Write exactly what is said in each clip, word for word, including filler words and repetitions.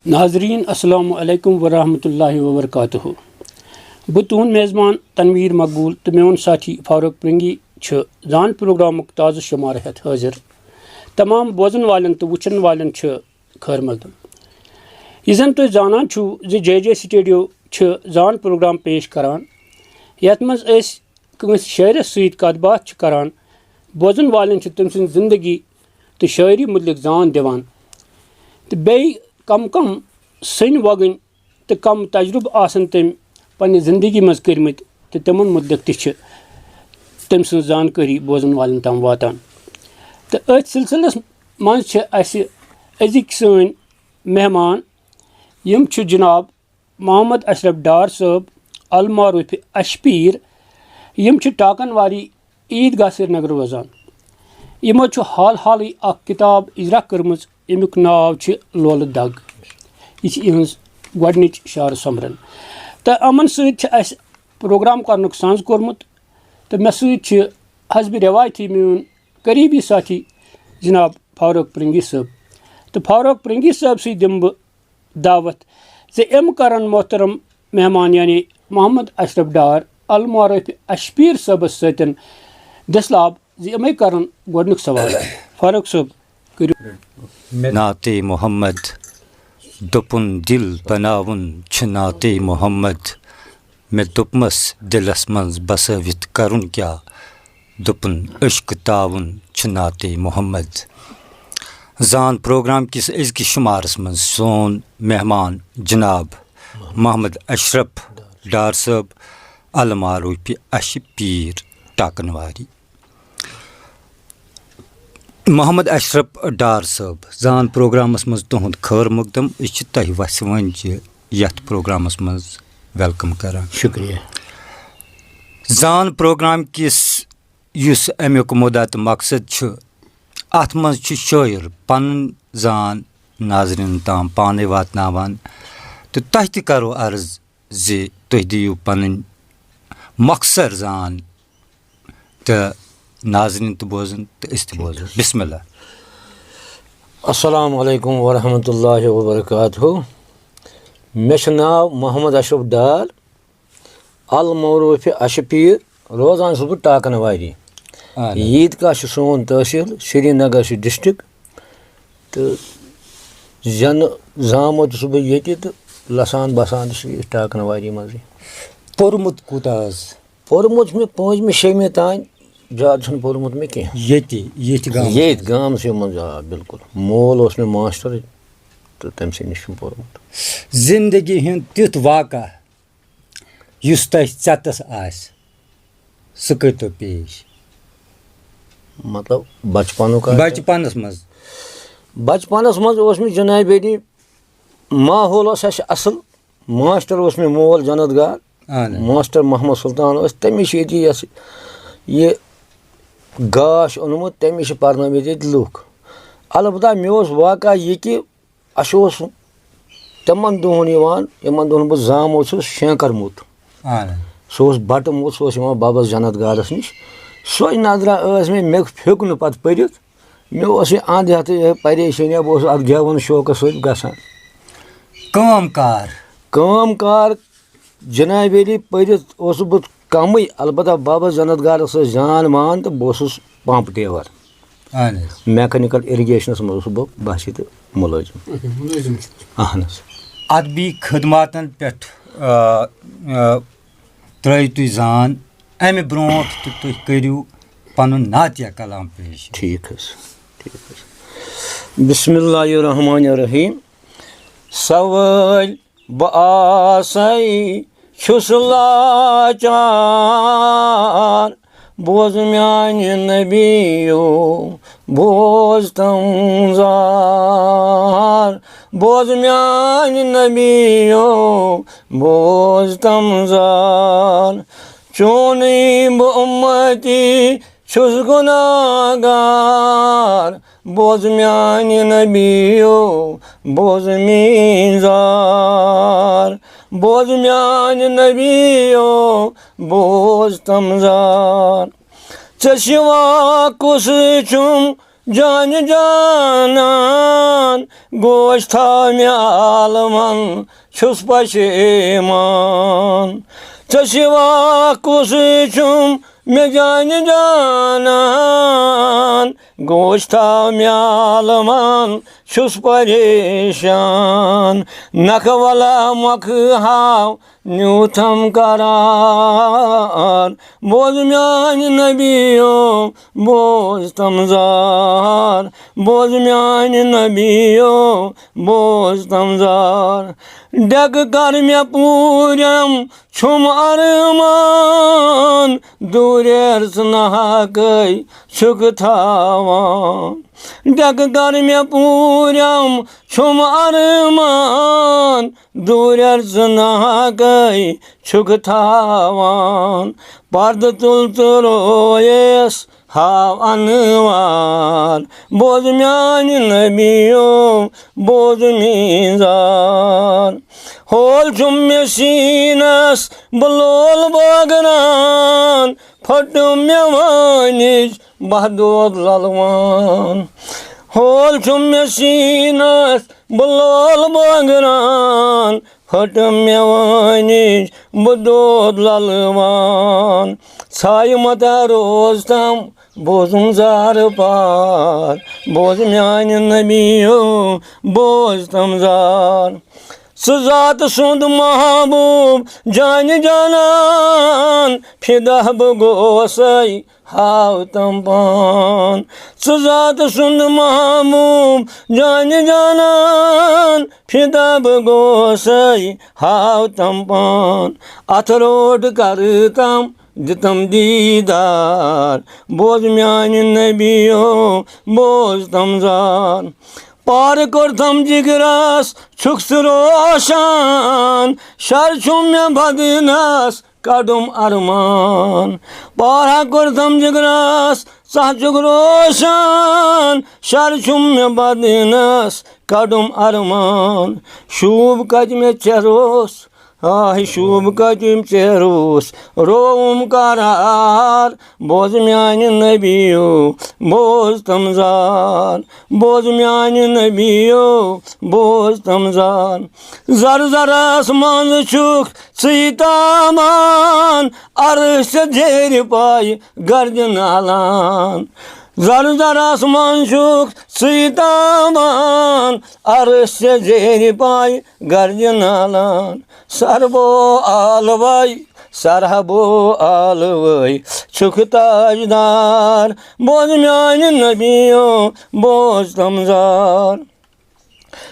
ناظرین، السلام علیکم ورحمۃ اللہ وبرکاتہ۔ بہٕ تُہُنٛد میزبان تنویر مقبول تہٕ میون ساتھی فاروق پرنگی چھِ زان پروگرامُک تازٕ شمارٕ ہٮ۪تھ حٲضِر۔ تمام بوزن والٮ۪ن تہٕ وٕچھن والٮ۪ن چھِ خٲر مقدم۔ یہِ زن تُہۍ زانان چھِو زِ جے جے سٹوڈیو چھِ زان پروگرام پیش کران، یتھ منٛز أسۍ کٲنٛسہِ شٲعرس سۭتۍ کتھ باتھ چھِ کران، بوزن والٮ۪ن چھِ تٔمۍ سٕنٛز زندگی تہٕ شٲعری مُتعلق زان دِوان، تہٕ بیٚیہِ کم کم سٔنۍ وۄگٕنۍ تہٕ کم تجرُبہٕ آسن تٔمۍ پننہِ زندگی منٛز کٔرمٕتۍ، تہٕ تِمن مُتعلق تہِ چھِ تٔمۍ سٕنٛز زانکٲری بوزن والٮ۪ن تام واتان۔ تہٕ أتھۍ سلسلس منٛز چھِ اسہِ أزِکۍ سٲنۍ مہمان، یِم چھِ جناب محمد اشرف ڈار صٲب، المعروف اشپیر۔ یِم چھِ ٹاکن واری عیدگاہ سرینگر روزان۔ یِمو چھُ حال حالٕے اکھ کتاب اجرا کٔرمٕژ، ییٚمیُک ناو چھُ لولہٕ دگ۔ یہِ چھِ یِہٕنٛز گۄڈٕنِچ شعر سۄمبرن۔ تہٕ یِمن سۭتۍ چھِ اَسہِ پروگرام کرنُک سانز کوٚرمُت، تہٕ مےٚ سۭتۍ چھِ حسبِ روایتی میون قریبی ساتھی جناب فاروق پرنگی صٲب۔ تہٕ فاروق پرنگی صٲب سٕے دِمہٕ بہٕ دعوت زِ یِم کرن محترم مہمان یعنی محمد اشرف ڈار المعروف اشپیر صٲبس سۭتۍ دٔسلاب زِ یِمے کرن گۄڈنیُک سوال۔ فاروق صٲب، کٔرِو۔ نعتِ محمد، دوٚپُن دِل بناوُن چھُ نعتِ محمد۔ مےٚ دوٚپمَس دِلَس منٛز بسٲوِتھ کرُن کیٛاہ؟ دوٚپُن عشق تاوُن چھُ نعتِ محمد۔ زان پروگرام کِس أزکِس شُمارَس منٛز سون مہمان جناب محمد اشرف ڈار صٲب، المعروف اشپیر، ٹاکنواری۔ محمد اشرف ڈار صٲب، زان پروگرامس منٛز تُہُنٛد خٲر مقدم۔ أسۍ چھِ تۄہہِ وَسہِ وٲنۍ چہِ یَتھ پروگرامس منٛز ویلکم کران۔ شُکریہ۔ زان پروگرام کِس یُس اَمیُک مُدعا تہٕ مقصد چھُ، اَتھ منٛز چھُ شٲعر پنٕنۍ زان ناظریٖنَن تام پانَے واتناوان، تہٕ تۄہہِ تہِ کرو عرض زِ تُہۍ دِیِو پنٕنۍ مۄخصر زان تہٕ ناظریٖن تہِ بوزن تہٕ أسۍ تہِ بوزو۔ بسم اللہ۔ السلام علیکم ورحمۃ اللہ وبرکاتہ۔ مےٚ چھُ ناو محمد اشرف ڈار، المعروف اشپیر، روزان چھُس بہٕ ٹاکنواری۔ اہن حظ۔ عیدگاہ چھُ سون تحصیل، سرینگر چھُ ڈسٹرکٹ، تہٕ زٮ۪نہٕ زامُت چھُس بہٕ ییٚتہِ تہٕ لسان بسان تہِ چھُس ییٚتہِ ٹاکنواری منٛزٕے۔ پوٚرمُت کوٗتاہ حظ؟ پوٚرمُت چھُ مےٚ پٲنٛژمہِ شیٚیمہِ تام، زیادٕ چھُنہٕ پوٚرمُت مےٚ کینٛہہ۔ ییٚتی، ییٚتھۍ گامَس ییٚتھۍ منٛز؟ گامسٕے منٛز، آ، بِلکُل۔ مول اوس مےٚ ماسٹر تہٕ تٔمۍ سٕے نِش چھُم پوٚرمُت۔ زِندگی ہُنٛد تیُتھ واقعہ یُس تۄہہِ ژٮ۪تَس آسہِ، سُہ کٔرۍتو پیش۔ مطلب، بچپنُک آسہِ؟ بچپنَس منٛز۔ بچپنَس منٛز اوس مےٚ جناب علی، ماحول اوس اَسہِ اَصٕل، ماسٹر اوس مےٚ مول جنت گار، اہن حظ۔ ماسٹر محمد سلطان اوس، تٔمِس چھِ ییٚتہِ یۄس یہِ گاش اوٚنمُت، تٔمِس چھِ پرنٲومٕتۍ ییٚتہِ لُکھ۔ البتہ مےٚ اوس واقعہ یہِ کہِ اَسہِ اوس تِمن دۄہن یِوان، یِمن دۄہن بہٕ زامُت چھُس، شینکرمُت۔ اہن حظ۔ سُہ اوس بٹہٕ موٚت، سُہ اوس یِوان بابس جنت گارس نِش۔ سۄے نظرا ٲس مےٚ، مےٚ پھیوٚک نہٕ پتہٕ پٔرِتھ۔ مےٚ اوس یہِ اَنٛد ہٮ۪تھٕے یِہوٚے پریشٲنی، بہٕ اوسُس اَتھ گٮ۪وَن شوقَس سۭتۍ گژھان۔ کٲم کار؟ کٲم کار جناب علی، پٔرِتھ اوسُس بہٕ کَمٕے، البتہ بابَس جنت گارَس ٲس جان مان تہٕ بہٕ اوسُس پمپ ڈیور۔ اہن حظ۔ میکینکل اِرِگیشنَس منٛز اوسُس بہٕ بَس ییٚتہِ مُلٲزِم۔ اچھا، مُلٲزِم چھُ۔ اہن حظ۔ ادبی خدماتن پٮ۪ٹھ، آ، آ، ترٲیِو تُہۍ زان۔ امہِ برونٛٹھ تہٕ تُہۍ کٔرِو پنُن نعتیہ کلام پیش۔ ٹھیٖک حظ، ٹھیٖک حظ۔ بسم اللہ الرحمن الرحیم۔ سوٲلۍ بہٕ آسَے چھُس لاچار، بوز میانہِ نبیو، بوز تم زار۔ بوز میانہِ نبیو، بوز تم زار۔ چونُے بہٕ اُمتی چھُس گناہ گار، بوز میانہِ نبیو، بوز میٲنۍ زار۔ بوز میانہِ نبیو، بوز تم زار۔ ژےٚ سوا کُس چھُم جانہِ جانان، گوش تھاو مےٚ عالمن چھُس پشیمان۔ ژےٚ سوا کُسٕے چھُم مےٚ جانہِ جانان، گوش تھاو مےٚ عالمن چھُس پریشان۔ نکھٕ ولا مۄکھٕ ہاو نیوٗتھم قرار، بوز میانہِ نبیو، بوز تم زار، بوز میانہِ نبیو، بوز تم زار۔ ڈیکہٕ کر مےٚ پوٗرم چھُم ارمان، دوٗریر ژٕ نہ ہاکے چھُکھ تھاوان۔ ڈیکہٕ کر مےٚ پوٗرم چھُم ارمان، دوٗریر ژٕ نہ ہاکے چھُکھ تھاوان۔ پردٕ تُل تہٕ رویس ہاو انوار، بوز میانہِ نبیو، بوز میزار۔ ہول چھُم مےٚ سیٖنس بہٕ لول بٲگران، پھٔٹٕم مےٚ وٲنِج بہٕ دود للوان۔ ہول چھُم مےٚ سیٖنس بہٕ لول بٲگران، پھٔٹٕم مےٚ وٲنِج بہٕ دود للوان۔ ژھایہِ متا روز تام بوزُم زارٕ پار، بوز میانہِ نبیو، بوز تم زار۔ ژٕ ذات سُنٛد محبوب جانہِ جانان، فدا بہٕ گوسَے ہاو تم پان۔ ژٕ ذات سُنٛد محبوب جانہِ جانان، فدا بہٕ گوسَے ہاو تم پان۔ اتھ روٹ کرٕ تم دِتم دیٖدار، بوز میانہِ نبیو، بوز تم زار۔ پارٕ کوٚرتھم جگرس چھُکھ ژٕ روشان، شر چھُم مےٚ بدنس کڑُم ارمان۔ پارٕ کوٚرتھم جگرس ژٕ چھُکھ روشان، شر چھُم مےٚ بدنس کڑُم ارمان۔ شوٗب کتہِ مےٚ ژےٚ روس، آہ شوٗب کتہِ ژےٚ روس، رووُم قرار۔ بوز میانہِ نبیو، بوز تم زار، بوز میانہِ نبیو، بوز تم زار۔ زر زرس منٛز چھُکھ ژٕے تامان، عرش ژےٚ زیرِ پایہِ گردِ نالان۔ زر زرس منٛز چھُکھ ژٕے تامان، عرش ژےٚ زیرِ پایہِ گردِ نالان۔ سربو عالوے، سرحبو عالوے، چھُکھ تاجدار۔ بوز میانہِ نبیو، بوز تم زار۔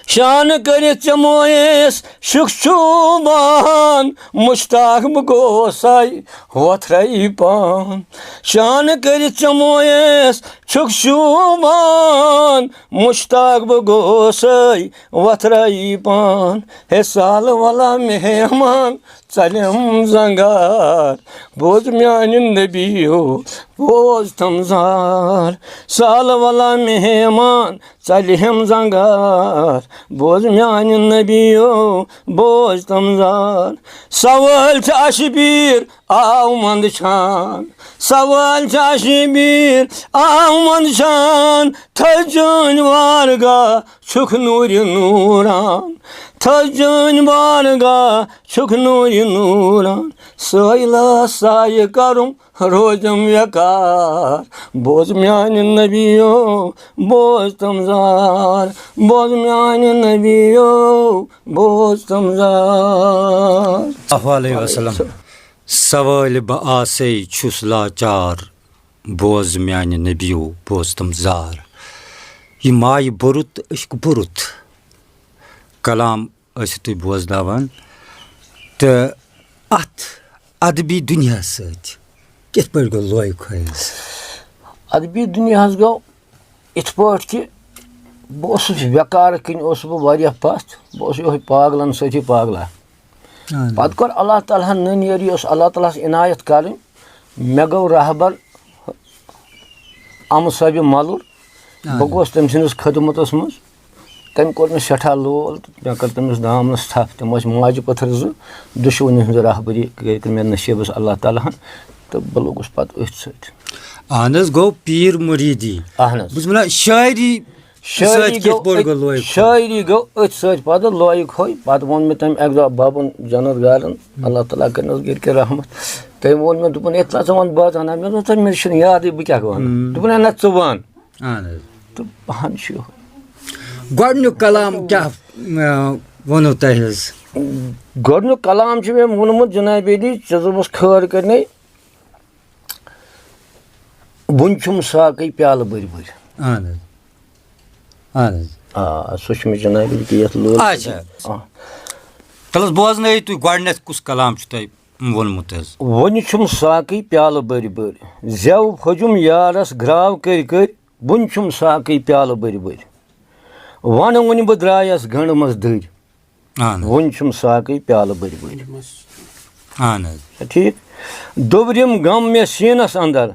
شان کٔرِتھ ژےٚ مویس شُکھ شوٗبان، مشتاق بہٕ گوسَے وۄتھرَے پان۔ شان کٔرِتھ ژےٚ مویس چھُکھ شوٗبان، مشتاق بہٕ گوسَے وۄتھرَے پان۔ ہے سال ولا مہمان، ژلیم زنگار، بوز میانہِ نبیو، بوز تم زار۔ سال ولا مہمان، ژلیم زنگار، بوز میانہِ نبیو، بوز تم زار۔ سوال چھِ اشبیر آو مند چھان، سوال چھِ اشبیر آو مند چھان، تھٔج چٲنۍ وارگاہ چھُکھ نوٗرِ نوٗران، تھٔج چٲنۍ وارگاہ چھُکھ نوٗرِ نوٗران۔ سٲیلہ سایہِ کرُم روزم ویکار، بوز میانہِ نبیو، بوز تم زار، بوز میانہِ نبیو، بوز تم زار۔ صلی اللہ علیہ وسلم۔ سوٲلۍ بہٕ آسے چھُس لاچار، بوز میانہِ نبیو، بوز تم زار۔ یہِ مایہِ بوٚرُت تہٕ عشق بوٚرُت کلام ٲسِو تُہۍ بوزناوان، تہٕ اَتھ ادبی دُنیاہَس سۭتۍ کِتھ پٲٹھۍ گوٚو لوے خٲیز؟ ادبی دُنیاہَس گوٚو یِتھ پٲٹھۍ کہِ بہٕ اوسُس ویکارٕ کِنۍ اوسُس بہٕ واریاہ پَتھ، بہٕ اوسُس یِہوٚے پاگلَن سۭتی پاگلا۔ اہن۔ پَتہٕ کوٚر اللہ تعالیٰ ہَن نٔنۍ یٲری، یۄس اللہ تعالیٰ ہَس عنایت کَرٕنۍ، مےٚ گوٚو رہبر اَمہٕ صٲبِ مَلُر۔ اہن۔ بہٕ گوس تٔمۍ سٕنٛدِس خدمتَس منٛز۔ تٔمۍ کوٚر مےٚ سٮ۪ٹھاہ لول تہٕ مےٚ کٔر تٔمِس دامنَس تھپھ۔ تِم ٲسۍ ماجہِ پٔتھٕر زٕ، دُشوٕنی ہٕنٛز رہبری کٔر مےٚ نصیٖبَس اللہ تعالیٰ ہَن، تہٕ بہٕ لوٚگُس پَتہٕ أتھۍ سۭتۍ۔ اہن حظ، گوٚو پیٖر مُریٖدی۔ اہن حظ۔ بہٕ چھُس وَنان، شٲعری شٲعری سۭتۍ کِتھ گوٚو پٲٹھۍ أتھۍ، گوٚو لویُک؟ شٲعری گوٚو أتھۍ سۭتۍ پَتہٕ لویُک ہوے۔ پَتہٕ ووٚن مےٚ تٔمۍ اَکہِ دۄہ بَبُن جنت گارَن، اللہ تعالیٰ کٔرنَس گٔرۍ کہِ رحمت۔ تٔمۍ ووٚن مےٚ، دوٚپُن، "ہے، ژٕ ہا ژٕ وَن، بہٕ ہا ژٕ وَنہٕ ہا۔" مےٚ دوٚپ، "تۄہہِ مےٚ چھُنہٕ یادٕے، بہٕ کیٛاہ وَنہٕ؟" ہُم۔ دوٚپُن، "ہے، نہ، ژٕ وَن۔" اہن حظ۔ تہٕ بہان چھُ یِہوٚے۔ گۄڈٕنیُک کلام کیٛاہ، آ، ووٚنوٕ تۄہہِ حظ؟ گۄڈٕنیُک کلام چھُ مےٚ ووٚنمُت جنابِ علی، ژےٚ دوٚپمَس خٲر کَرنے، "وُنہِ چھُم ساقٕے پیالہٕ بٔرۍ بٔرۍ۔" اہن حظ۔ اہن حظ۔ آ، سُہ چھُ مےٚ جنابِ علی یَتھ لول۔ اچھا۔ آ۔ تَلہٕ حظ بوزنٲیِو تُہۍ گۄڈٕنٮ۪تھ کُس کلام چھُ تۄہہِ ووٚنمُت حظ؟ "وُنہِ چھُم ساقٕے پیالہٕ بٔرۍ بٔرۍ، زٮ۪و پھٔجُم یارس گراو کٔرۍ کٔرۍ، وُنہِ چھُم ساقٕے پیالہٕ بٔرۍ بٔرۍ۔ وَنہٕ وُنہِ بہٕ درٛایس گنٛڈ منٛز دٔرۍ، اہن حظ۔ وُنہِ چھُم ساقٕے پیالہٕ بٔرۍ بٔرۍ۔" اہن حظ۔ ٹھیٖک۔ "دوٚبرِم غم مےٚ سیٖنس اندر،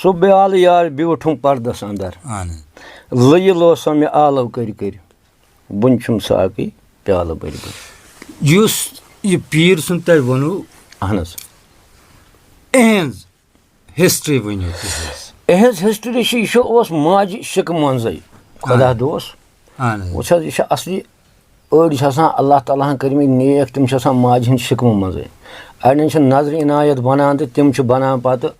سُہ پیالہٕ یار بیوٗٹھُم پردس اندر۔ اہن حظ۔ لٔیہِ لوسا مےٚ آلو کٔرۍ کٔرۍ، وُنہِ چھُم ساقٕے پیالہٕ بٔرۍ بٔرۍ۔" یُس یہِ پیٖر سُنٛد تۄہہِ ووٚنوٕ، اہن حظ۔ اِہِنٛز ہسٹری ؤنِو تُہۍ حظ۔ اِہِنٛز ہسٹری چھِ، یہِ چھُ، اوس ماجہِ شِکہٕ منٛزٕے۔ خۄدا اہن۔ دوس۔ اہن حظ۔ وٕچھ حظ، یہِ چھِ اصلی، أڑۍ چھِ آسان اللہ تعالیٰ ہن کٔرمٕتۍ نیک، تِم چھِ آسان ماجہِ ہِنٛدۍ شِکمہٕ منٛزٕے۔ اَڑٮ۪ن چھِ نظرِ عنایت بنان تہٕ تِم چھِ بنان پتہٕ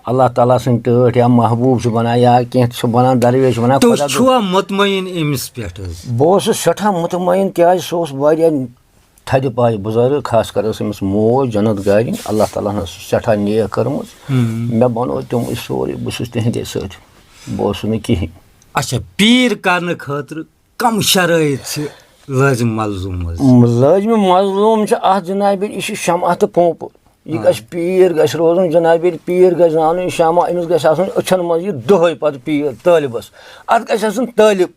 اللہ تعالیٰ سٕنٛدۍ ٹٲٹھۍ یا محبوب چھِ بنان یا کینٛہہ تہِ چھِ بنان، درویش چھِ بنان، تُہۍ خۄدا دوس۔ چھُوا مطمعین أمِس پٮ۪ٹھ حظ؟ بہٕ اوسُس سٮ۪ٹھاہ مطمعین، کیٛازِ سُہ اوس واریاہ تھدِ پایہِ بُزرگ، خاص کر ٲس أمِس موج جنت گارِنۍ، اللہ تعالیٰ ہن ٲس سٮ۪ٹھاہ نیک کٔرمٕژ۔ ہم۔ مےٚ بنوو تِموٕے سورُے، بہٕ چھُس تِہنٛدے سۭتۍ، بہٕ اوسُس نہٕ کِہیٖنۍ۔ اچھا، پیٖر کرنہٕ خٲطرٕ کم شرٲیط چھِ لٲزم ملزوم حظ؟ لٲزمِ مظلوم چھِ اتھ جنابِ، یہِ چھِ شمع تہٕ پونٛپہٕ۔ یہِ آ۔ گژھِ پیٖر، گژھِ روزُن جنابِ، پیٖر گژھِ زانُن یہِ شمع، أمِس گژھِ آسُن أچھن منٛز یہِ دۄہے پتہٕ پیٖر طٲلبس۔ اتھ گژھِ آسُن طٲلب،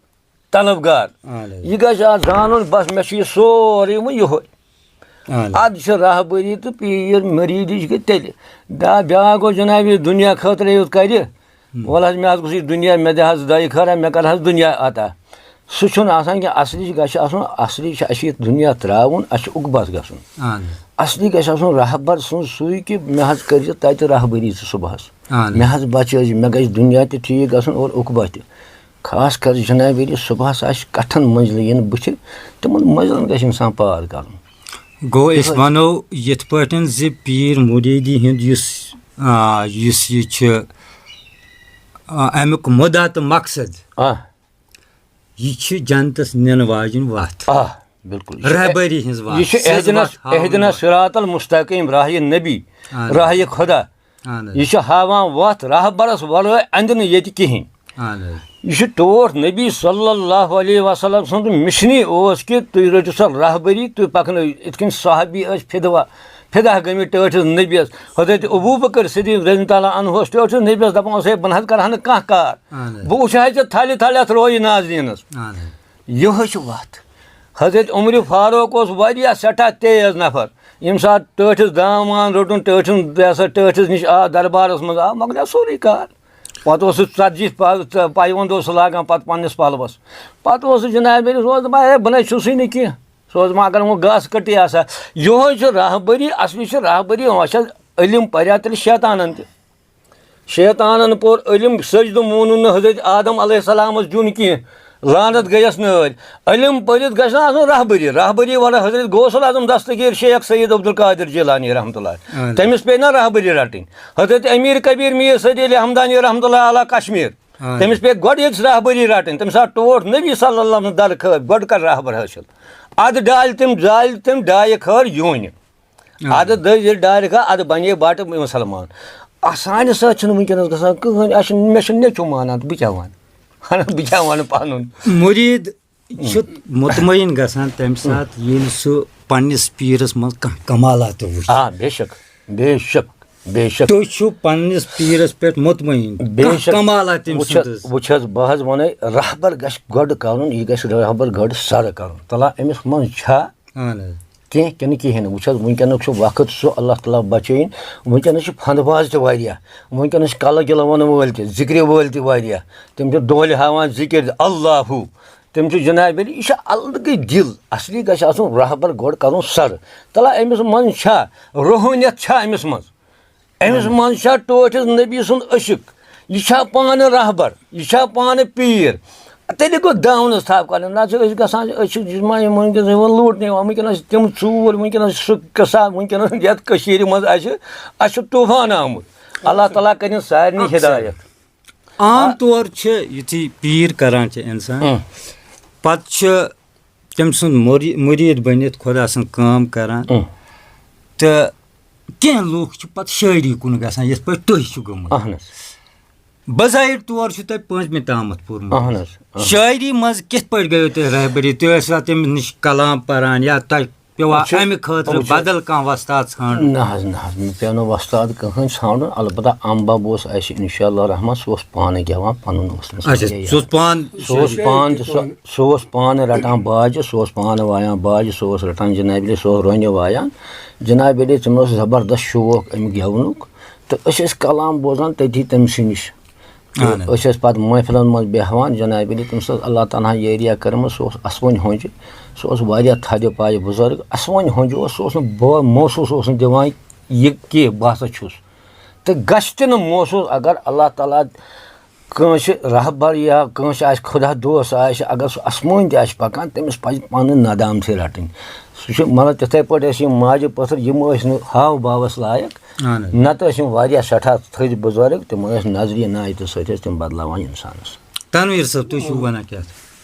طلبگار۔ اہن حظ۔ یہِ گژھِ آز زانُن، بس مےٚ چھُ یہِ سورُے وۄنۍ یِہوٚے۔ اہن حظ۔ ادٕ چھِ راہبری تہٕ پیٖر مریٖدٕچ گٔے تیٚلہِ۔ بیا-، بیٛاکھ گوٚو جناب یہِ دُنیا خٲطرَے یوت کرِ۔ ہم۔ وَلہٕ حظ، مےٚ حظ گوٚژھ یہِ دُنیا، مےٚ دِ حظ دۄیہِ خٲرا، مےٚ کر حظ دُنیا عطا۔ سُہ چھُنہٕ آسان کینٛہہ، اصلی چھِ، گژھِ آسُن، اصلی چھِ اَسہِ یہِ دُنیا ترٛاوُن، اَسہِ چھُ اُکبَس گژھُن۔ اہن حظ۔ اصلی گژھِ آسُن راہبر سُنٛد سُے کہِ مےٚ حظ کٔرۍ زِ تَتہِ راہبری ژٕ صُبحَس۔ اہن حظ۔ مےٚ حظ بچٲے زِ مےٚ گژھِ دُنیا تہِ ٹھیٖک گژھُن اور اُکبَس تہِ۔ خاص کر جناب ییٚلہِ صُبحَس آسہِ کَٹھَن مٔنٛزلہٕ یِن بٕتھِ، تِمَن مٔنٛزلَن گژھِ اِنسان پار کَرُن۔ گوٚو أسۍ یِہوٚے۔ وَنو یِتھ پٲٹھۍ زِ پیٖر مُریٖدی ہُنٛد یُس، آ، یُس یہِ چھُ، آ، اَمیُک مُدعا تہٕ مقصد، آ۔ یہِ چھِ جنتَس نِنہٕ واجٮ۪ن وَتھ۔ آ، بِلکُل۔ یہِ چھِ رہبری ہٕنٛز وَتھ، یہِ چھِ سٕنٛز اہدنا، وَتھ ہاوان اہدنا وَتھ۔ صراط المستقیم، راہِ نبی، آہَن۔ راہِ خدا۔ اہن حظ۔ یہِ چھِ ہاوان وَتھ، رہبرس ورٲے اندِ نہٕ ییٚتہِ کِہیٖنۍ۔ اہن حظ۔ یہِ چھُ ٹوٹھ نبی صلی اللہ علیہ وسلم سُنٛد مِشنٕے اوس کہِ تُہۍ رٔٹِو سا رہبری، تُہۍ پکنٲیِو۔ یِتھ کٔنۍ صحابی ٲسۍ فدوا، فدا گٔمٕتۍ ٹٲٹھِس نبیَس۔ حضرت ابوبکر صدیق رضی اللہ عنہ اوس ٹٲٹھِس نبیَس دپان اوس، "ہے، بہٕ نہ حظ کرٕ ہا نہٕ کانٛہہ کار۔ اہن حظ۔ بہٕ وٕچھٕ ہا ژےٚ تھلہِ تھلہِ اَتھ رویہِ نازنیٖنَس۔" اہن حظ۔ یِہوٚے چھِ وَتھ۔ حضرت عمر فاروق اوس واریاہ سٮ۪ٹھاہ تیز نفر۔ ییٚمہِ ساتہٕ ٹٲٹھِس دام وام روٚٹُن، ٹٲٹھِس، یہِ ہسا ٹٲٹھِس نِش آو، دربارس منٛز آو، مۄکلیو سورُے کار۔ پتہٕ اوس سُہ ژتجی پل-، ژ-، پیوند اوس سُہ لاگان پتہٕ پننِس پلوس۔ پتہٕ اوس سُہ جناب میٲنِس اوس دپان، "ہے، بہٕ نَے چھُسٕے نہٕ کینٛہہ۔" سُہ اوس دپان، "اگر وۄنۍ گاسہٕ کٔٹی آسہٕ ہا۔" یِہوٚے چھُ راہبری، اصلی چھِ راہبری، وۄنۍ چھِ علم پریا تیٚلہِ شیطانن تہِ۔ شیطانن پوٚر علم، سجدٕ مونُن نہٕ حضرت آدم علیہ السلامس دیُن کینٛہہ، لعنت گٔیس نٲرۍ۔ علم پٔرِتھ گژھِ نہ آسُن رہبری، رہبری ورٲے حضرت غوث العظم دستگیر شیخ سید عبدالقادر جیلانی رحمتہ اللہ۔ اہن۔ تٔمِس پیٚیہِ نہ رہبری رٹٕنۍ۔ حضرت امیر کبیر میر سید علی حمدانی رحمتہ اللہ علیہ کشمیر۔ اہن۔ تٔمِس پیٚیہِ گۄڈٕ ییٚتہِ رہبری رٹٕنۍ، تٔمِس آو ٹوٹھ نبی صلی اللہ علیہ وسلم درٕ خٲر، گۄڈٕ کر رہبر حٲصِل۔ ادٕ ڈالہِ تِم، ڈالہِ تِم ڈایہِ خٲر یوٗنہِ۔ آ۔ ادٕ دٔج ییٚلہِ ڈارِ کھا، ادٕ بنے بٹہٕ مُسلمان۔ آ، سانہِ سۭتۍ چھُنہٕ وٕنکیٚنس گژھان کٕہٕنۍ۔ اَسہِ چھُنہٕ، مےٚ چھُنہٕ نیٚچوٗ مانان، تہٕ بہٕ کیٛاہ وَنہٕ؟ بہٕ کیٛاہ وَنہٕ پَنُن؟ مُریٖد چھُ مطمعین گژھان تَمہِ ساتہٕ، ییٚلہِ سُہ پننِس پیٖرس منٛز کانٛہہ کمالات وٕچھِ۔ آ، بے شک، بے شک، بے شک۔ تُہۍ چھِو پننِس پیٖرس پٮ۪ٹھ مطمعین؟ بے کانٛہہ شک۔ کمالات تٔمۍ وٕچھ حظ، سٕنٛدِس؟ وٕچھ حظ، بہٕ حظ وَنَے، رہبر گژھِ گۄڈٕ کَرُن، یہِ گژھِ رہبر گۄڈٕ سَرٕ کَرُن۔ تَلہ أمِس منٛز چھا اہن حظ۔ کینٛہہ کِنہٕ کِہیٖنۍ نہٕ۔ وٕچھ حظ، وٕنکیٚنُک چھُ وقت سُہ، اللہ تعالیٰ بچٲیِن۔ وٕنکیٚنَس چھِ پھنٛدباز تہِ واریاہ، وٕنکیٚنَس چھِ کَلہٕ گِلہٕ وَنہٕ وٲلۍ تہِ، ذِکرِ وٲلۍ تہِ واریاہ۔ تِم چھِ دۄہلہِ ہاوان ذِکِر، اللہُ۔ تِم چھِ جناب عٲلی، یہِ چھُ الگٕے دِل۔ اصلی گژھِ آسُن رہبر گۄڈٕ کَرُن سَر۔ تَلہ أمِس منٛز چھا، روحٲنیت چھا أمِس منٛز؟ أمِس منٛز چھا ٹوٹھِس نبی سُنٛد عشق؟ یہِ چھا پانہٕ رہبر، یہِ چھا پانہٕ پیٖر؟ تیٚلہِ گوٚو داونَس تھپھ کَرٕنۍ۔ نَتہٕ چھِ أسۍ گژھان، أسۍ چھِ جسمانی وٕنکیٚس یِوان لوٗٹنہٕ، یِوان وٕنکیٚنَس چھِ تِم ژوٗر، وٕنکیٚنَس چھِ سُہ قٕصہ، وٕنکیٚنَس یَتھ کٔشیٖرِ منٛز اَسہِ، اَسہِ چھُ طوٗفان آمُت۔ اللہ تعالیٰ کٔرِنۍ سارنٕے ہدایت۔ عام طور چھِ یُتھُے پیٖر کران چھِ اِنسان، اۭں۔ پتہٕ چھُ تٔمۍ سُنٛد مُری- مُریٖد بٔنِتھ خۄدا سٕنٛز کٲم کران۔ اۭں۔ تہٕ کینٛہہ لُکھ چھِ پتہٕ شٲعری کُن گژھان، یِتھ پٲٹھۍ تُہۍ چھِو گٔمٕتۍ۔ اہن حظ۔ بظاہر طور چھُ تۄہہِ پٲنٛژمہِ تامَتھ پوٚرمُت۔ اہن حظ، اہن۔ شٲعری منٛز کِتھ پٲٹھۍ گٔیو تۄہہِ رہبری؟ تُہۍ ٲسوا تٔمِس نِش کلام پران یا تۄہہِ پیٚوا وٕچھِو، امہِ خٲطرٕ وٕچھِو۔ بدل کانٛہہ وۄستاد ژھانڈُن؟ نہ حظ، نہ حظ، مےٚ پیوٚو نہٕ وۄستاد کٕہٕنۍ ژھانڈُن۔ البتہ امبا اوس اَسہِ انشاء اللہ رحمان، سُہ اوس پانہٕ گٮ۪وان، پنُن اوس تٔمِس اچھا، واریاہ یاد۔ سُہ اوس پانہٕ سُہ اوس پانہٕ تہِ، سُہ سُہ اوس پانہٕ رٹان باجہِ، سُہ اوس پانہٕ وایان باجہِ، سُہ اوس رٹان جناب علی، سُہ اوس رۄنہِ وایان۔ جناب علی، تٔمۍ اوس زبردست شوق امہِ گٮ۪ونُک، تہٕ أسۍ ٲسۍ کلام بوزان تٔتی تٔمۍ سٕے نِش۔ اہن حظ۔ أسۍ ٲسۍ پتہٕ محفلن منٛز بیٚہوان، جناب علی، تٔمِس ٲس اللہ تعالیٰ ہن یٲریا کٔرمٕژ، سُہ اوس اسوٕنۍ ہۄنٛجہِ، سُہ اوس واریاہ تھدِ پایہِ بُزرگ۔ اسوٕنۍ ہۄنٛجہِ اوس، سُہ اوس نہٕ بو- محسوٗس اوس نہٕ دِوان یہِ کہِ بہٕ ہسا چھُس، تہٕ گژھِ تہِ نہٕ محسوٗس۔ اگر اللہ تعالیٰ کٲنٛسہِ رہبر یا کٲنٛسہِ آسہِ خۄدا دوست آسہِ، اگر سُہ اسمٲنۍ تہِ آسہِ پکان، تٔمِس پزِ پنٕنۍ ندامتھٕے رٹٕنۍ۔ سُہ چھُ مطلب تِتھے پٲٹھۍ ٲسۍ یِم ماجہِ پٔتھٕر، یِم ٲسۍ نہٕ ہاو باوس لایق، اہن حظ۔ نتہٕ ٲسۍ یِم واریاہ سٮ۪ٹھاہ تھٔدۍ بُزرگ، تِم ٲسۍ نظرِ عنایتہٕ سۭتۍ ٲسۍ تِم بدلاوان انسانس۔ تنویر صٲب، تُہۍ چھِو ونان کیٛاہ؟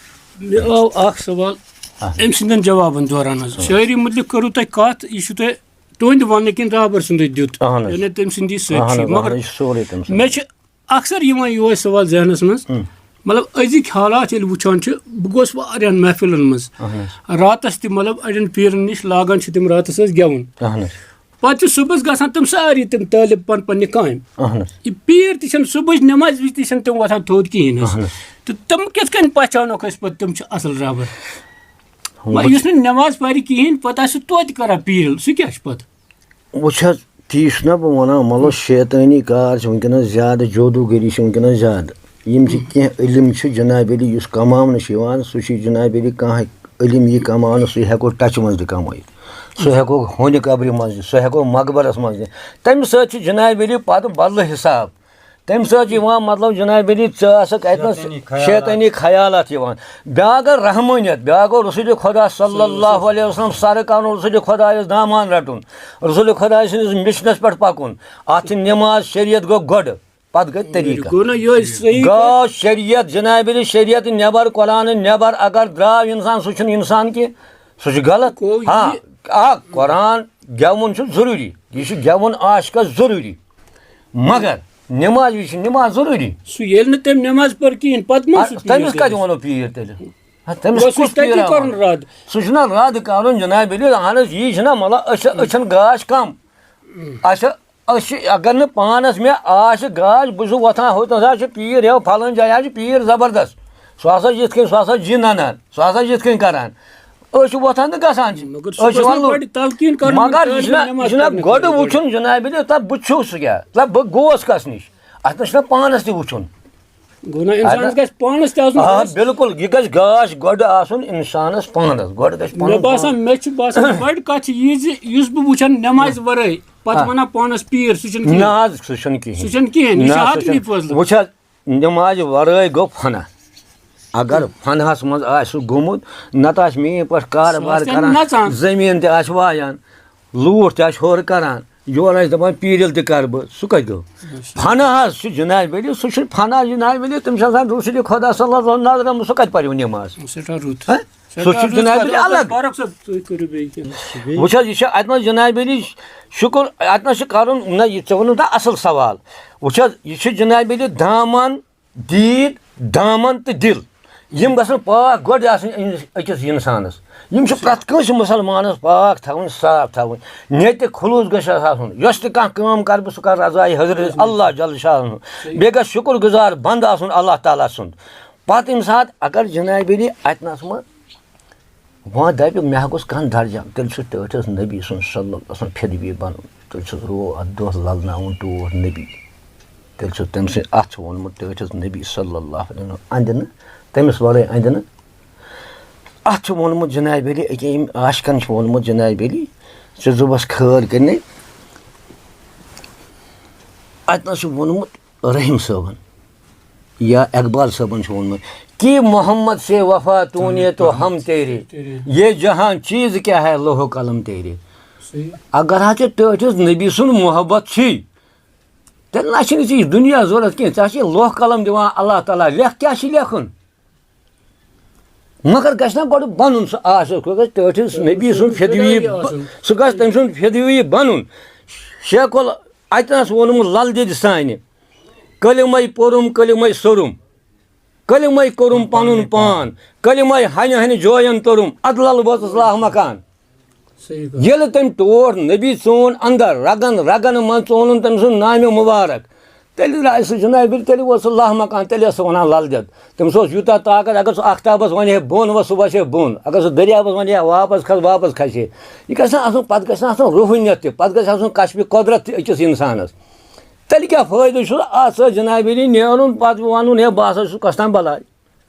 مےٚ آو اکھ سوال أمۍ سٕنٛدٮ۪ن جوابن دوران حظ۔ شٲعری مُتعلق کٔرٕو تۄہہِ کتھ، یہِ چھُ تۄہہِ تُہنٛدِ وننہٕ کِنۍ رابر سُنٛدُے دیُت، اہن حظ۔ یعنی تٔمۍ سٕنٛدی اہن سٲکھی۔ حظ، مگر اہن حظ، یہِ چھُ سورُے تٔمۍ سُنٛد۔ مےٚ چھِ اکثر یِوان یِہوے سوال ذہنس منٛز، مطلب أزِکۍ حالات ییٚلہِ وٕچھان چھِ، بہٕ گوس واریاہن محفلن منٛز، اہن حظ۔ راتس تہِ مطلب اڑٮ۪ن پیرن نِش لاگان چھِ تِم راتس ٲسۍ گٮ۪وُن۔ اہن حظ۔ پتہٕ چھِ صُبحس گژھان تِم سٲری تِم طٲلب پن پننہِ کامہِ۔ اہن حظ۔ یہِ پیٖر تہِ چھَنہٕ صُبحٕچ نٮ۪مازِ وِزِ تہِ چھَنہٕ تِم وۄتھان تھوٚد کِہیٖنۍ حظ۔ اہن حظ۔ تہٕ تِم کِتھ کٔنۍ پہچانوکھ أسۍ پَتہٕ تِم چھِ اَصٕل رہبر؟ ہُم مگر بہٕ- یُس نہٕ نٮ۪ماز پَرِ کِہیٖنۍ، پَتہٕ آسہِ سُہ توتہِ کران پیٖرِل، سُہ کیٛاہ چھُ پَتہٕ؟ وٕچھ حظ، تی چھُس نہ بہٕ وَنان، مطلب شیطٲنی کار چھِ وٕنکیٚنَس زیادٕ، جادوٗگٔری چھِ وٕنکیٚنَس زیادٕ۔ یِم چھِ کینٛہہ علم چھِ جناب علی، یُس کماونہٕ چھِ یِوان، سُہ چھُ جناب علی کانٛہہ علم یی کماونہٕ، سُہ ہٮ۪کو ٹچہِ منٛز تہِ کمٲیِتھ، سُہ ہٮ۪کو ہونہِ قبرِ منٛز دِتھ، سُہ ہٮ۪کو مقبرس منٛز دِتھ۔ تَمہِ سۭتۍ چھُ جناب علی پتہٕ بدلہٕ حساب۔ تَمہِ سۭتۍ چھُ یِوان مطلب جناب علی ژٕ آسکھ اَتہِ منٛز شیطٲنی خیالات۔ شیطٲنی خیالات یِوان۔ بیٛاکھ گٔے رحمٲنیت، بیٛاکھ گوٚو رسول خدا صلی اللہ علیہ وسلم سرٕ کرُن، رسول خدایس دامان رٹُن، رسول خدایہِ سٕنٛدِس مِشنس پٮ۪ٹھ پکُن۔ اَتھ چھِ نٮ۪ماز شریعت گوٚو گۄڈٕ، پتہٕ گٔے طریٖقہٕ۔ گوٚو نہ یِہوٚے صحیح کَتھ؟ گوٚو شریعت جناب علی، شریعت نٮ۪بر، قرآن نٮ۪بر اگر درٛاو انسان، سُہ چھُنہٕ انسان کینٛہہ، سُہ چھُ غلط۔ گوٚو یہِ ہاں، آ، قرآن گٮ۪وُن چھُ ضروٗری، یہِ چھُ گٮ۪وُن عاشقس ضروٗری، مگر نٮ۪ماز وِزِ چھِ نٮ۪ماز ضروٗری۔ سُہ ییٚلہِ نہٕ تٔمۍ نٮ۪ماز پٔر کِہیٖنۍ، پَتہٕ ما آ، چھُ پیٖر تٔمِس تیٚلہِ؟ کَتہِ وَنو پیٖر تیٚلہِ؟ ہا، تٔمِس گوٚو سُہ کُس چھُ تَتی پیٖر آو؟ کَرُن رد۔ سُہ چھُنہ رد کَرُن جناب علی، اہن حظ، یی چھِنہ مطلب أسۍ چھِ، أسۍ چھِنہٕ گاش کَم۔ اَسہِ، أسۍ چھِ، اگر نہٕ پانَس مےٚ آسہِ گاش، بہٕ چھُس وۄتھان ہوٚتَس حظ چھُ پیٖر، یو پھلٲنۍ جایہِ حظ چھُ پیٖر زبردست، سُہ ہسا چھُ یِتھ کٔنۍ، سُہ ہسا چھُ یہِ نَنان، سُہ ہسا چھُ یِتھ کٔنۍ کَران۔ أسۍ چھِ وۄتھان تہٕ گژھان چھِ۔ مگر أسۍ صُبحس چھِ وَنان ما پَرِ تَلقیٖن کَرُن، مگر تٔمِس یہِ چھُنہ، نٮ۪ماز یہِ چھُنہ پَرنہٕ گۄڈٕ خٲطرٕ؟ وٕچھُن جناب علی، تَتھ بہٕ چھُس کیٛاہ، مطلب بہٕ گوس کَس نِش، اَتھ نہ چھُنہ پانَس تہِ وٕچھُن۔ گوٚو نہ اِنسانَس گژھِ پانَس تہِ آسُن آ، حٲضِر۔ بِلکُل، یہِ گژھِ گاش گۄڈٕ آسُن اِنسانَس پانَس، گۄڈٕ گژھِ پَنُن مےٚ باسان، پان۔ مےٚ چھِ باسان بَڑِ کَتھ چھِ یہِ زِ یُس بہٕ وٕچھَن نٮ۪مازِ وَرٲے، پَتہٕ آ۔ وَنان پانَس پیٖر، سُہ چھُنہٕ کِہیٖنۍ۔ نہ حظ، سُہ چھُنہٕ کِہیٖنۍ۔ سُہ چھُنہٕ کِہیٖنۍ، یہِ چھُ نہ، سُہ حتمی چھُنہٕ۔ فٲصلہٕ۔ وٕچھ حظ، نٮ۪مازِ وَرٲے گوٚو فنا۔ اگر فناہَس منٛز آسہِ سُہ گوٚمُت، نَتہٕ آسہِ میٛٲنۍ پٲٹھۍ کارٕبار سُہ آسہِ تَتہِ کَران، نَژان۔ زٔمیٖن تہِ آسہِ وایان، لوٗٹھ تہِ آسہِ ہورٕ کَران، یورٕ آسہِ دَپان پیٖرِل تہِ کَرٕ بہٕ، سُہ کَتہِ گوٚو؟ فنا حظ چھُ جناب علی، سُہ چھُ فنا جناب علی، تٔمِس چھِ آسان رسول خدا صلی اللہ علیہ وسلم نظرَن منٛز، سُہ کَتہِ پَرِ نِماز؟ سٮ۪ٹھاہ رُت۔ ہہ؟ سُہ چھُ جناب علی الگ۔ فاروق صٲب، تُہۍ کٔرِو بیٚیہِ کینٛہہ۔ وٕچھ حظ، یہِ چھِ اَتہِ منٛز جناب علی شُکُر، اَتہِ نَس چھُ کَرُن، نہ، یہِ ژےٚ ووٚنُتھ نا اَصٕل سوال۔ وٕچھ حظ، یہِ چھُ جناب علی دامن، دیٖد، دامن تہٕ دِل، یِم گژھن پاک گۄڈٕ آسٕنۍ أمِس أکِس اِنسانَس۔ یِم چھِ پرٛٮ۪تھ کٲنٛسہِ مُسلمانَس پاک تھاوٕنۍ، صاف تھاوٕنۍ۔ نیتہِ خلوٗص گژھِ آسُن۔ یۄس تہِ کانٛہہ کٲم کَرٕ بہٕ، سُہ کَرٕ رضایہِ حضرت اللہ جل شانہ۔ بیٚیہِ گژھِ شُکُر گُزار بنٛدٕ آسُن اللہ تعالیٰ سُنٛد۔ پَتہٕ ییٚمہِ ساتہٕ اگر جناب علی اَتہِ نَس منٛز وۄنۍ دَپہِ، مےٚ ہا گوٚژھ کانٛہہ درجہ، تیٚلہِ چھُ ٹٲٹھِس نبی سُنٛد صلی اللہ علیہ وسلم فِدوی بَنُن۔ تیٚلہِ چھُس رو اَتھ دۄہ لَلناوُن ٹوٹھ نبی۔ تیٚلہِ چھُ تٔمۍ سٕنٛدِ اَتھٕ ووٚنمُت ٹٲٹھِس نبی صلی اللہ علیہ وسلم اَندِ نہٕ، تٔمِس وَرٲے اَندِ نہٕ۔ اَتھ چھُ ووٚنمُت جناب علی، أکیٛاہ ییٚمۍ عاشقَن چھُ ووٚنمُت جناب علی، ژٕ زُبَس خٲر کٔرنَے۔ اَتہِ نَس چھُ ووٚنمُت رحیم صٲبَن۔ یا اقبال صٲبن چھُ ووٚنمُت، کہ محمد سے وفا تو نے تو ہم تیرے، یہ جہاں چیز کیا ہے لوح و قلم تیرے۔ صحیح۔ اگر حظ ژےٚ ٹٲٹھِس نبی سُنٛد محبت چھُے، تیٚلہِ نہ چھُنہٕ ژےٚ یہِ دُنیا ضوٚرَتھ کینٛہہ، ژےٚ چھِ لوح قلم دِوان اللہ تعالیٰ، لیکھ کیٛاہ چھِ لیکھُن؟ مگر گژھِ نہ گۄڈٕ بَنُن سُہ عاشق، سُہ گژھِ ٹٲٹھِس نبی سُنٛد فدوی، سُہ گژھِ تٔمۍ سُنٛد فدوی بَنُن۔ شیخ ال-، اَتہِ نَس ووٚنمُت لل دٮ۪دِ سانہِ، کلمَے پوٚرُم، کلمَے سوٚرُم، کلمَے کوٚرُم پنُن پان، کلمَے ہنہِ ہنہِ جوین توٚرُم، ادلل وٲژٕس لاہ مکان۔ صحیح کتھ۔ ییٚلہِ تٔمۍ ٹوٹھ نبی ژون اندر رگن رگن منٛز ژونُن تٔمۍ سُنٛد نامہِ مبارک، تیٚلہِ درٛاے سُہ جنابِ، تیٚلہِ ووت سُہ لاہ مکان، تیٚلہِ ٲس سُہ ونان لل دٮ۪د۔ تٔمِس اوس یوٗتاہ طاقت، اگر سُہ آختابس ونہِ ہے بۄن، وۄنۍ صبحس ہے بۄن، اگر سُہ دٔریاوس ونہِ ہے واپس کھس، واپس کھسہِ ہے۔ یہِ گژھِ نہ آسُن، پتہٕ گژھِ نہ آسُن روحٲنیت تہِ، پتہٕ گژھِ آسُن کشفِ قۄدرت تہِ أکِس انسانس۔ تیٚلہِ کیٛاہ فٲیدٕ چھُ اَتھ سۭتۍ جنابِ عٲلی نیرُن، پَتہٕ وَنُن، ہے، بہٕ ہسا چھُس کۄس تام بَلاے؟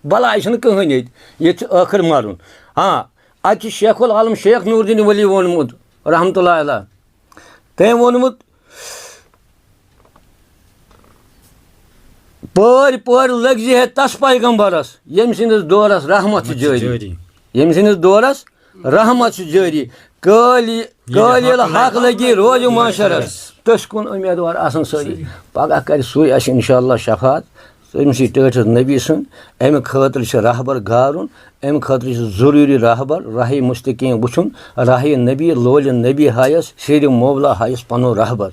بَلاے چھَنہٕ کٕہٕنۍ ییٚتہِ، ییٚتہِ چھُ ٲخٕر مَرُن۔ ہاں، اَتہِ چھُ شیخ العالم شیخ نوٗر دیٖن ؤلی ووٚنمُت، رحمتہ اللہ علیہ، تٔمۍ ووٚنمُت، پٲرۍ پٲرۍ لٔگۍ زِ ہے تَس پیغمبرَس، ییٚمہِ سٕنٛدِس دورَس رحمت چھِ جٲری۔ ییٚمہِ سٕنٛدِس دورَس رحمت چھِ جٲری۔ قٲلی-، قٲلیل حق لگی روزِ محشرس۔ تٔسۍ کُن اُمیدوار آسن سٲری۔ پگاہ کرِ سُے اَسہِ انشاءاللہ شفاعت۔ تٔمۍ سٕے ٹٲٹھِس نبی سُنٛد۔ اَمہِ خٲطرٕ چھِ رہبر گارُن، اَمہِ خٲطرٕ چھِ ضروٗری رہبر، راہِ مستقیٖم وٕچھُن، راہِ نبی، لولہِ نبی ہایس، شیرِ مولا ہایس پنُن رہبر۔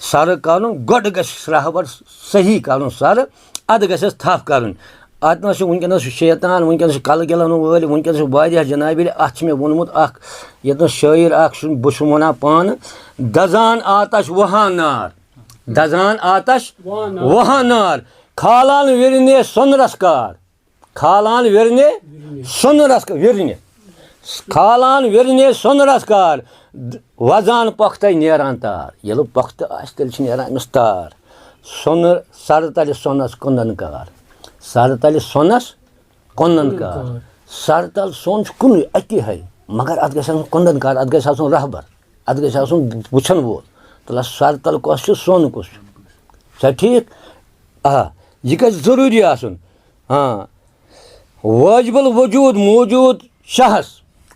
سرٕ کرُن، گۄڈٕ گژھِ رہبر صحیح کرُن سرٕ، اَدٕ گژھٮ۪س تھپھ کرٕنۍ۔ اَتھ منٛز چھُ وٕنکیٚنَس شیطان، وٕنکیٚنَس چھُ کَلہٕ گِلَن وٲلۍ، وٕنکیٚنَس چھُ واریاہ جنابِ عٲلی۔ اَتھ چھُ مےٚ ووٚنمُت اَکھ، ییٚتہِ نَس شٲعر اَکھ چھُ، بہٕ چھُس وَنان پانہٕ، دَزان آتَش وُہان نار، دَزان آتَش وُہان نار۔ وُہان نار، کھالان وِرنے سۄنرَس کار، کھالان وِرنے سۄنرَس ک-، وِرنہِ، کھالان وِرنے سۄنرَس کار، د-، وَزان پۄختَے نیران تار۔ ییٚلہِ پۄختہٕ آسہِ، تیٚلہِ چھِ نیران أمِس تار۔ سۄنہٕ سرٕ تلہِ سۄنس کۄندن کار۔ سرٕ تلہِ سۄنس کۄندن کار۔ سرٕ تل سۄن چھُ کُنُے، اَکی ہَے۔ مگر اَتھ گژھِ آسُن کۄندن کار، اَتھ گژھِ آسُن رہبر، اَتھ گژھِ آسُن وٕچھن وول۔ تَلہٕ سرٕ تل کۄس چھِ، سۄن کُس چھُ؟ چھا ٹھیٖک؟ آ، یہِ گژھِ ضروٗری آسُن۔ ہاں۔ واجب الوجود موجود شاہس،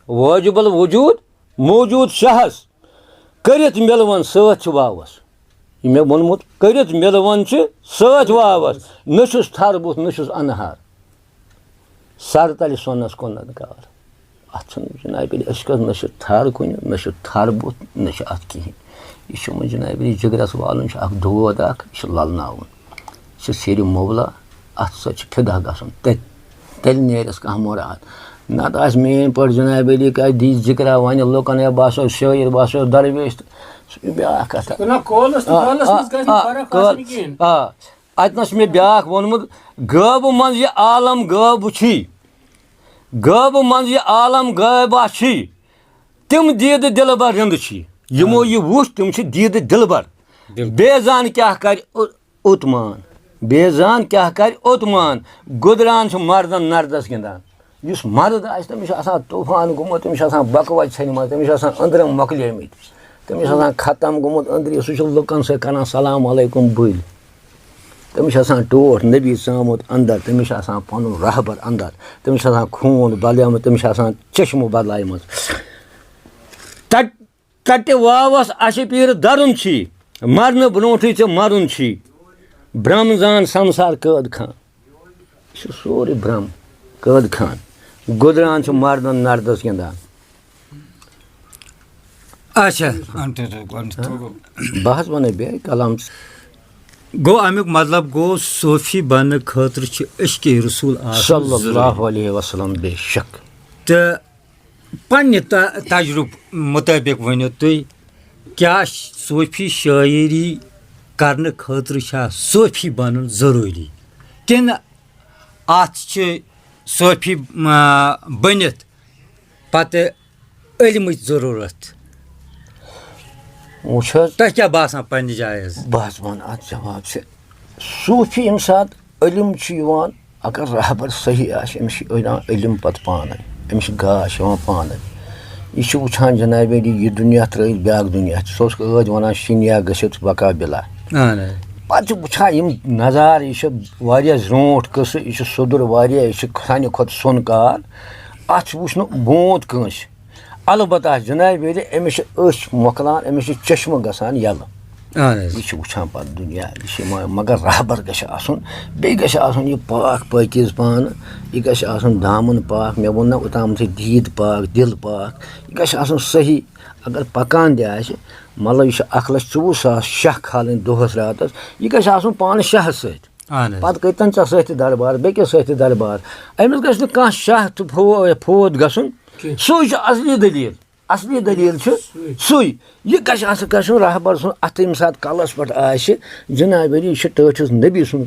واجب الوجود موجود شاہس، کٔرِتھ مِلوَن سۭتۍ چھُ واوَس۔ یہِ مےٚ ووٚنمُت، کٔرِتھ مِلوَن چھِ سۭتۍ واوَس۔ نہ چھُس تھَر بُتھ، نہ چھُس اَنہار۔ سَر تَلہِ سۄنَس کۄنٛدَن کار۔ اَتھ چھُنہٕ جِنابِ عٲلی، أسۍ کَتھ، نہ چھُ تھَر کُنہِ، نہ چھُ تھَر بُتھ، نہ چھُ اَتھ کِہیٖنۍ۔ یہِ چھُ وۄنۍ جِنابِ عٲلی جِگرَس والُن چھُ، اَکھ دود اَکھ، یہِ چھُ لَلناوُن۔ یہِ چھُ سیرِ مولا، اَتھ سۭتۍ چھُ فِدا گژھُن۔ تَتہِ تیٚلہِ نیرٮ۪س کانٛہہ مُراد۔ نَتہٕ آسہِ میٛٲنۍ پٲٹھۍ جِنابِ عٲلی کَتہِ دی ذِکرا وَنہِ لُکَن، ہے بہٕ ہسا چھُس شٲعر، بہٕ ہسا چھُس درویش، تہٕ سُہ چھُ بیٛاکھ کَتھا۔ نہ، قولَس تہٕ آ، فعلَس آ، منٛز گژھِ نہٕ آ، فرق قٲل-، آسٕنۍ کِہیٖنۍ۔ آ، اَتہِ نَس چھُ مےٚ بیٛاکھ ووٚنمُت، غٲبہٕ منٛز یہِ عالم غٲبہٕ چھی، غٲبہٕ منٛز یہِ عالم غٲبہ چھی، تِم دیٖدٕ دِلبر رِنٛدٕ چھی۔ یِمو یہِ وُچھ، تِم چھِ دیٖدٕ دِلبر۔ بِلکُل۔ بے زان کیٛاہ کَرِ، اوٚت مان۔ بے زان کیٛاہ کَرِ اوٚت مان۔ گُدران چھُ مردن نردس گِنٛدان۔ یُس مرد آسہِ، تٔمِس چھُ آسان طوفان گوٚمُت، تٔمِس چھِ آسان بکوت ژھیٚنمٕژ، تٔمِس چھِ آسان أنٛدرِم مۄکلیمٕتۍ، تٔمِس چھِ آسان ختم گوٚمُت أنٛدری، سُہ چھُ لُکن سۭتۍ کران سلام علیکم بٔلۍ۔ تٔمِس چھُ آسان ٹوٹھ نبی ژامُت اندر، تٔمِس چھُ آسان پنُن رہبر اندر، تٔمِس چھُ آسان خوٗن بدلیومُت، تٔمِس چھُ آسان چشمہٕ بدلایمٕژ۔ تَتہِ ٹٹہِ واوس اَسہِ پیٖرٕ دَرُن چھی، مرنہٕ برونٛٹھٕے ژےٚ مَرُن چھی۔ برٛم زان سمسار قٲد خان۔ یہِ چھُ سورُے برٛم قٲد خان۔ گُدران چھُ مردن نردس گِنٛدان۔ اچھا، انٹر-، انٹر-، بہٕ حظ وَنَے بیٚیہِ کلام۔ گوٚو اَمیُک مطلب گوٚو صوفی بننہٕ خٲطرٕ چھِ عشقِ رسول آسُن صلی اللہ ضروٗری۔ علیہ وسلم، بے شک۔ تہٕ پننہِ ت-، تجرُبہٕ مُطٲبِق ؤنِو تُہۍ، کیٛاہ صوفی شٲعری کرنہٕ خٲطرٕ چھا صوفی بنُن ضروٗری، کِنہٕ اتھ چھِ صوفی، آ، بٔنِتھ پتہٕ علمٕچ ضروٗرت؟ وٕچھ حظ۔ تۄہہِ کیٛاہ باسان پننہِ جایہِ حظ؟ بہٕ حظ وَنہٕ اتھ جواب زِ صوفی ییٚمہِ ساتہٕ علم چھُ یِوان، اگر رہبر صحیح آسہِ، أمِس چھُ یِوان علم پتہٕ پانے، أمِس چھُ گاش یِوان پانے۔ یہِ چھُ وٕچھان جنابِ عٲلی، یہِ دُنیا ترٲوِتھ بیٛاکھ دُنیا۔ سُہ اوس ٲدۍ وَنان، شِنیا گٔژھِتھ بقا بِلا۔ اہن حظ۔ پَتہٕ چھِ وٕچھان یِم نظارٕ، یہِ چھُ واریاہ زیوٗٹھ قٕصہٕ، یہِ چھُ سوٚدُر واریاہ، یہِ چھُ سانہِ کھۄتہٕ سۄن کار۔ اَتھ چھُ وٕچھنُک بونٛت کٲنٛسہِ۔ البتہ جنابِ عٲلی، أمِس چھِ أچھ مۄکلان، أمِس چھِ چشمہٕ گژھان یَلہٕ۔ اہن حظ۔ یہِ چھُ وٕچھان پَتہٕ دُنیا، یہِ چھِ یِوان، مگر رہبر گژھِ آسُن، بیٚیہِ گژھِ آسُن یہِ پاک پٲکیٖز پانہٕ، یہِ گژھِ آسُن دامن پاک، مےٚ ووٚن نہ اوٚتامَتھٕے، دیٖد پاک، دِل پاک، یہِ گژھِ آسُن صحیح۔ اگر پَکان تہِ آسہِ، مطلب، یہِ چھُ اَکھ لَچھ ژوٚوُہ ساس شاہ کھالٕنۍ دۄہَس راتَس، یہِ گژھِ آسُن پانہٕ شاہَس سۭتۍ۔ اہن حظ۔ پَتہٕ کٔرۍتَن ژےٚ سۭتۍ تہِ دربار، بیٚکِس سۭتۍ تہِ دربار۔ أمِس گژھِ نہٕ کانٛہہ شاہ تہٕ فو-، فوت گژھُن۔ کینٛہہ۔ سُے چھُ اَصلی دٔلیٖل۔ اَصلی دٔلیٖل چھُ سُے۔ سُے۔ یہِ گژھِ آسُن، گژھُن رہبر سُنٛد اَتھٕ ییٚمہِ ساتہٕ کَلَس پٮ۪ٹھ آسہِ، جناب عٲلی، یہِ چھُ ٹٲٹھِس نبی سُنٛد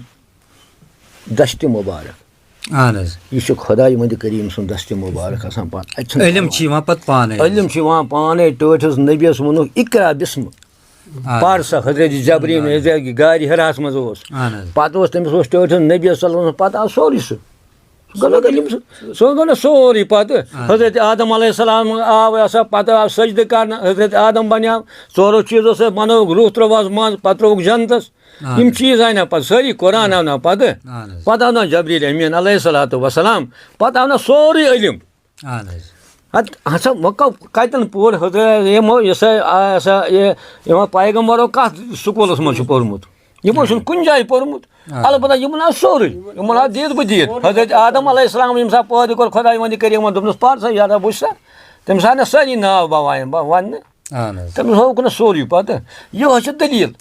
دستِ مُبارک۔ اہن حظ۔ یہِ چھُ خۄداے وندِ کریم سُنٛد دستِ مُبارک آسان پانہٕ۔ اَتہِ چھُنہٕ علم چھُ یِوان پَتہٕ پانَے۔ علم چھُ یِوان پانَے، ٹٲٹھِس نبیَس ووٚنُکھ، "اقرا بسم۔" اہن۔ پَر سا حضرت جبریٖل، حضرت غارِ حِراہَس منٛز اوس۔ اہن حظ۔ پَتہٕ اوس تٔمِس، اوس ٹٲٹھِس نبیَس صلی اللہ علیہ وسلم، پَتہٕ آو سورُے سُہ۔ سُہ گوٚو نہٕ علم سُہ، سُہ گوٚو نہٕ سورُے پَتہٕ۔ اہن۔ حضرت آدم علیہ السلام آو، یہِ ہسا، پَتہٕ آو سجدٕ کرنہٕ، حضرت آدم بنیو، ژورو چیٖزو سۭتۍ بنووُکھ روح، ترٛووُس منٛز، پَتہٕ ترٛووُکھ جنتَس۔ اہن۔ یِم چیٖز آیہِ نا پَتہٕ، سٲری قرآن آو نا پَتہٕ۔ اہن حظ۔ پَتہٕ آو نا جبریٖل امیٖن علیہ الصلوۃ والسلام، پَتہٕ آو نا سورُے علم۔ اہن حظ۔ اَدٕ ہسا وۄنۍ کَو-، کَتٮ۪ن پوٚر حضرت یِمو، یہِ سا، آ، سا، یہِ، یِمو پیغمبرو کَتھ سکوٗلَس منٛز چھُ پوٚرمُت؟ یِمو چھُنہٕ کُنہِ جایہِ پوٚرمُت۔ اہن۔ البتہ یِمَن آو سورُے، یِمَن آو دیٖد بہٕ دیٖد۔ حضرت آدم علیہ السلام ییٚمہِ ساتہٕ پٲدٕ کوٚر، خۄداے وَندِ کٔرِتھ یِمَن دوٚپنَس، "پَر سا یارا، وٕچھ سا۔" تٔمِس آو نہ سٲری ناو بَوان، بَ-، وَننہٕ۔ اہن حظ۔ تٔمِس ہووُکھ نہٕ سورُے پَتہٕ۔ یِہوٚے چھِ دٔلیٖل۔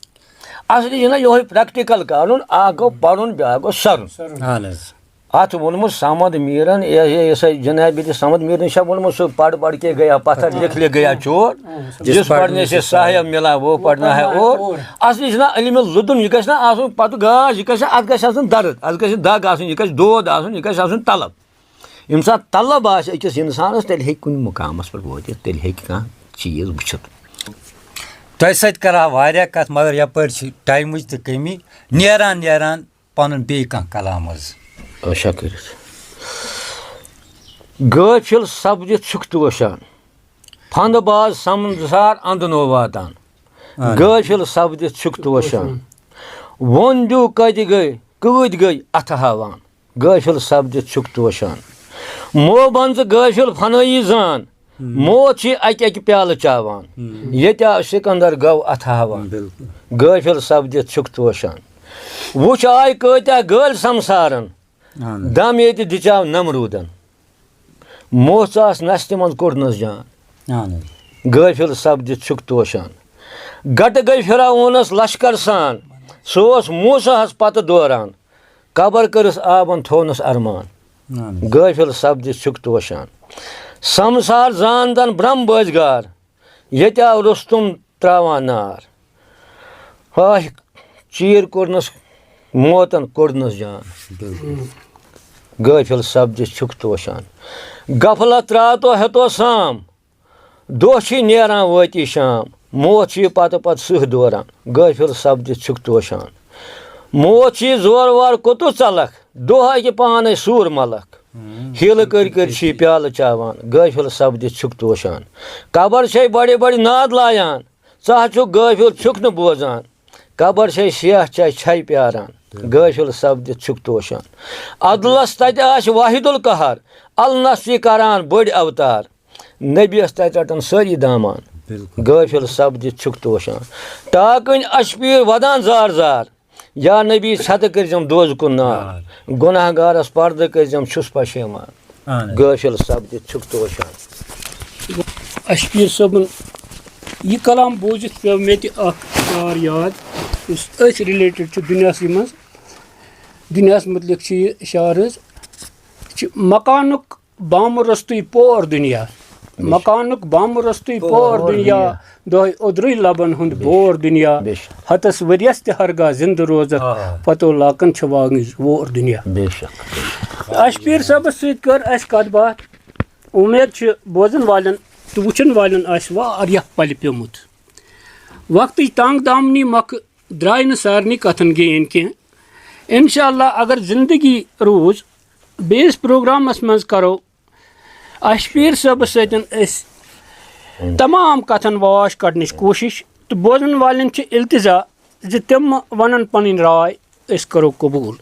اَصلی چھِنہ یِہوٚے پرٛیکٹِکَل کَرُن، اَکھ گوٚو پَرُن، بیٛاکھ گوٚو سَرُن۔ اہن حظ۔ اَتھ ووٚنمُت صمد میٖرَن، یہِ، یہِ، یہِ سا جناب ییٚتہِ صمد میٖرَن چھا ووٚنمُت، سُہ پَڑھ پَڑھ کے گیا پَتھر، لِکھ لِکھ گیا چور، جس پڑھنے سے صاحب ملا وہ پڑھنا ہے اور۔ اَصلی چھُنہ علمِ لدُن، یہِ گژھِ نہ آسُن پَتہٕ گاش، یہِ گژھِ، اَتھ گژھِ آسُن درد، اَتھ گژھِ دَگ آسٕنۍ، یہِ گژھِ دود آسُن، یہِ گژھِ آسُن طلب۔ ییٚمہِ ساتہٕ طلب آسہِ أکِس اِنسانَس، تیٚلہِ ہیٚکہِ کُنہِ مُقامَس پٮ۪ٹھ وٲتِتھ، تیٚلہِ ہیٚکہِ کانٛہہ چیٖز وٕچھِتھ۔ تۄہہِ سۭتۍ کَرٕ ہا واریاہ کَتھ، مگر یَپٲرۍ چھِ ٹایمٕچ تہِ کٔمی۔ نیران نیران پَنُن بیٚیہِ کانٛہہ کلام حظ۔ عشا کٔرِتھ۔ غٲفِل سپدِتھ چھُکھ توشان، پھنٛد باز سمسار اندنو واتان۔ اہن۔ غٲفِل سپدِتھ چھُکھ توشان، ووٚن دیو کتہِ گٔے، کۭتۍ گٔے اتھٕ ہاوان۔ غٲفِل سپدِتھ چھُکھ توشان، مو بنزٕ غٲفِل فنٲیی زان۔ موت چھِ اَکہِ اَکہِ پیالہٕ چاوان۔ ییٚتہِ آو سکندر گو اَتھٕ ہاوان۔ بِلکُل۔ غٲفِل سپدِتھ چھُکھ توشان۔ وُچھ آے کۭتیٛاہ گٲلۍ سمسارن۔ اہن۔ دم ییٚتہِ دِژاو نمروٗدن۔ موژ آس نستہِ منٛز کوٚڑنس جان۔ اہن۔ غٲفِل سپدِتھ چھُکھ توشان۔ گٹہٕ گٔے فرعونس لشکر سان۔ سُہ اوس موسیٰ ہس پتہٕ دوران۔ قبر کٔرٕس آبن تھوونس ارمان۔ اہن۔ غٲفِل سپدِتھ چھُکھ توشان۔ سمسار زاندن برم بٲزگار۔ ییٚتہِ آو رُستُم ترٛاوان نار۔ ہاے چیٖر کوٚرنَس موتَن کوٚڑنَس جان۔ بِلکُل۔ غٲفِل سپدِتھ چھُکھ توشان۔ غفلت ترٛاو تو ہیٚتو سام۔ دۄہ چھُے نیران وٲتی شام۔ موت چھُے پَتہٕ پَتہٕ سٕہہ دوران۔ غٲفِل سپدِتھ چھُکھ توشان۔ موت چھُے زورٕ وار کوٚتُتھ ژَلَکھ۔ دۄہ اَکہِ پانَے سوٗر مَلَکھ۔ ہیٖلہٕ کٔرۍ کٔرۍ چھی پیالہٕ چاوان، غٲفِل سپدِتھ چھُکھ توشان۔ قبر چھے بڑِ بڑِ ناد لایان، ژٕ ہا چھُکھ غٲفِل، چھُکھ نہٕ بوزان۔ قبر چھے شیخ چاے چھے پیاران، غٲفِل سپدِتھ چھُکھ توشان۔ عدلس تتہِ آسہِ واحد القہار، النس چھُے کران بٔڑۍ اوتار۔ نبیس تتہِ رٹن سٲری دامان، بِلکُل۔ غٲفِل سپدِتھ چھُکھ توشان۔ ٹاکٕنۍ اشپیٖر ودان زار زار، یا نبی ژھٮ۪تہٕ کٔرۍزٮ۪م دوزٕ کُن نار۔ نار۔ گۄناہ گارس پردٕ کٔرۍزٮ۪م، چھُس پشیمان۔ اہن حظ۔ غٲفِل سپدِتھ چھُکھ توشان۔ اشپیٖر صٲبُن یہِ کلام بوٗزِتھ پیوٚو مےٚ تہِ اکھ شعر یاد، یُس أتھۍ related چھُ دُنیاہسٕے منٛز۔ دُنیاہس مُتعلق چھُ یہِ شعر حظ، یہِ چھُ مکانُک بامہٕ روٚستُے پور دُنیا۔ بے شک۔ مکانُک بامہٕ روٚستُے پور پور دُنیا۔ دُنیا۔ دۄہے اوٚدرُے لبن ہُنٛد بے شک۔ بور دُنیا۔ بے شک۔ ہتس ؤرِیس تہِ ہرگاہ زِندٕ روزکھ، آ۔ پتو لاکن چھِ واگنٕچ وور دُنیا۔ بے شک۔ اشپیٖر صٲبس سۭتۍ کٔر اَسہِ کتھ باتھ۔ اُمید چھِ بوزن والٮ۪ن تہٕ وٕچھن والٮ۪ن آسہِ واریاہ پلہِ پیوٚمُت۔ وقتٕچ تنگ دامنی مۄکھٕ درٛاے نہٕ سارنٕے کتھن gain کینٛہہ۔ انشاءاللہ اگر زندگی روٗز، بیٚیِس پروگرامس منٛز کرو اشپیٖر صٲبس سۭتۍ أسۍ تمام کتھن واش کڑنٕچ کوٗشش، تہٕ بوزن والٮ۪ن چھِ التجا زِ تِم وَنَن پَنٕنۍ راے، أسۍ کَرو قبوٗل۔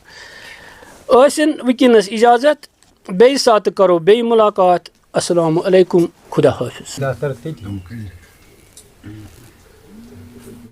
ٲسِن وٕنکیٚنَس اِجازت، بیٚیہِ ساتہٕ کَرو بیٚیہِ مُلاقات۔ السلام علیکم، خدا حافظ۔